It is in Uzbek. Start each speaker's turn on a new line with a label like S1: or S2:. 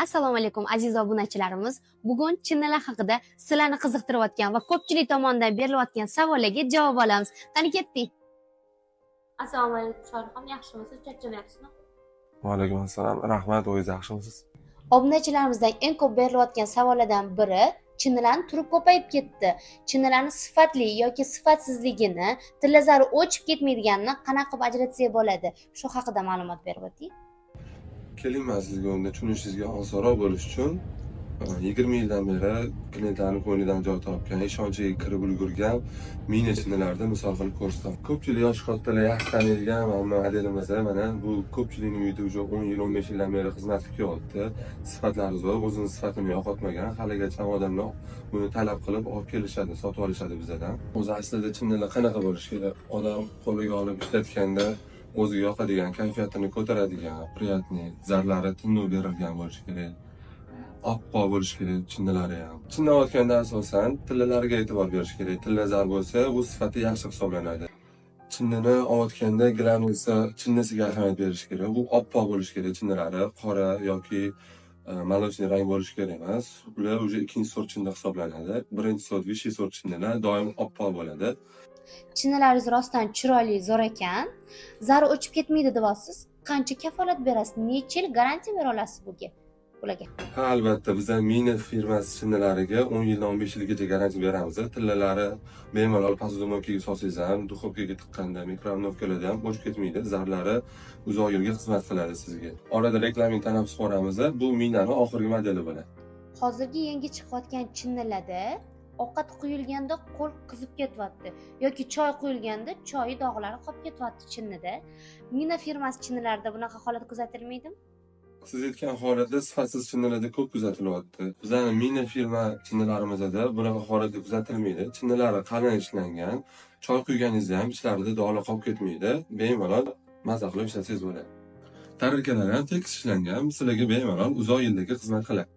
S1: Assalomu alaykum, aziz obunachilarimiz. Bugun chinnilar haqida sizlarni qiziqtirayotgan va ko'pchilik tomonidan berilayotgan savollarga javob olamiz. Qani, ketdik. Assalomu alaykum, Shohruxon, yaxshimisiz? Charchamayapsizmi?
S2: Va alaykum assalom. Rahmat, o'zingiz yaxshimisiz?
S1: Obunachilarimizdan eng ko'p berilayotgan savollardan biri: chinnilarni turi ko'payib ketdi. Chinnilarni sifatli yoki sifatsizligini, tilla zari o'chib ketmaydiganini qanaqa qilib ajratsak bo'ladi? Shu haqida ma'lumot berib o'ting.
S2: Keling, man sizga unda tushunishingizga osonroq bo'lishi uchun 20 yildan beri klientlarni ko'nglidan joy topgan, ishonchiga kirib ulgurgan Mina chinnilarni misol qilib ko'rsataman. Ko'pchilik yoshi kattalar yaxshi taniydigan mana bu modelimiz, mana bu ko'pchilikning uyida уже 10 yil, 15 yildan beri xizmat qilib kelyapti. Sifatlari zo'r, o'zini sifatini yo'qotmagan. Haligacha odamlar buni talab qilib olib kelishadi, sotib olishadi bizadan. O'zi aslida chinnilar qanaqa bo'lishi kerak? Odam qo'liga olib ishlatganda o'ziga yoqadigan, kayfiyatini ko'taradigan, приятный, zarlari tiniq berilgan bo'lishi kerak. Oppoq bo'lishi kerak chinnilari ham. Chinni olayotganda asosan tillalariga e'tibor berish kerak. Tilla zar bo'lsa, u sifati yaxshi hisoblanadi. Chinnini olayotganda, главный si, chinnisiga ahamiyat berish kerak. U oppoq bo'lishi kerak chinnilari, qora yoki молочный rang bo'lishi kerak emas. Ular уже ikkinchi sort chinni hisoblanadi. Birinchi sort, высший sort chinnilar doim oppoq bo'ladi.
S1: Chinnilaringiz rostdan chiroyli, zo'r ekan. Zari o'chib ketmaydi deyapsiz. Qancha kafolat berasiz? Necha yil garantiya bera olasiz buga? Bularga.
S2: Ha, albatta, biza Mina firmasi chinnilariga 10 yildan 15 yilgacha garantiya beramiz. Tillalari bemalol посудомойка ga solsangiz ham, духовка ga tiqqanda, микроволновка larda ham o'chib ketmaydi. Zarlari uzoq yilga xizmat qiladi sizga. Orada reklamik tanaffus ko'ramiz. Bu Minani oxirgi modeli bo'ladi.
S1: Hozirgi yangi chiqayotgan chinnilarda ovqat quyilganda qo'l qizib ketyapti yoki choy quyilganda choyi dog'lari qolib ketyapti chinnida. Mina firmasi chinnilarida bunaqa holat kuzatilmaydimi?
S2: Siz aytgan holatda sifatsiz chinnilarda ko'p kuzatilyapti. Bizani Mina firma chinnilarimizda bunaqa holatda kuzatilmaydi. Chinnilari qalin ishlangan. Choy quyganingizda ham ichlarida dog'lar qolib ketmaydi. Bemalol maza qilib ishlatsangiz bo'ladi. Tarelkalari ham tekis ishlangan, sizlarga bemalol uzoq yillarga xizmat qiladi.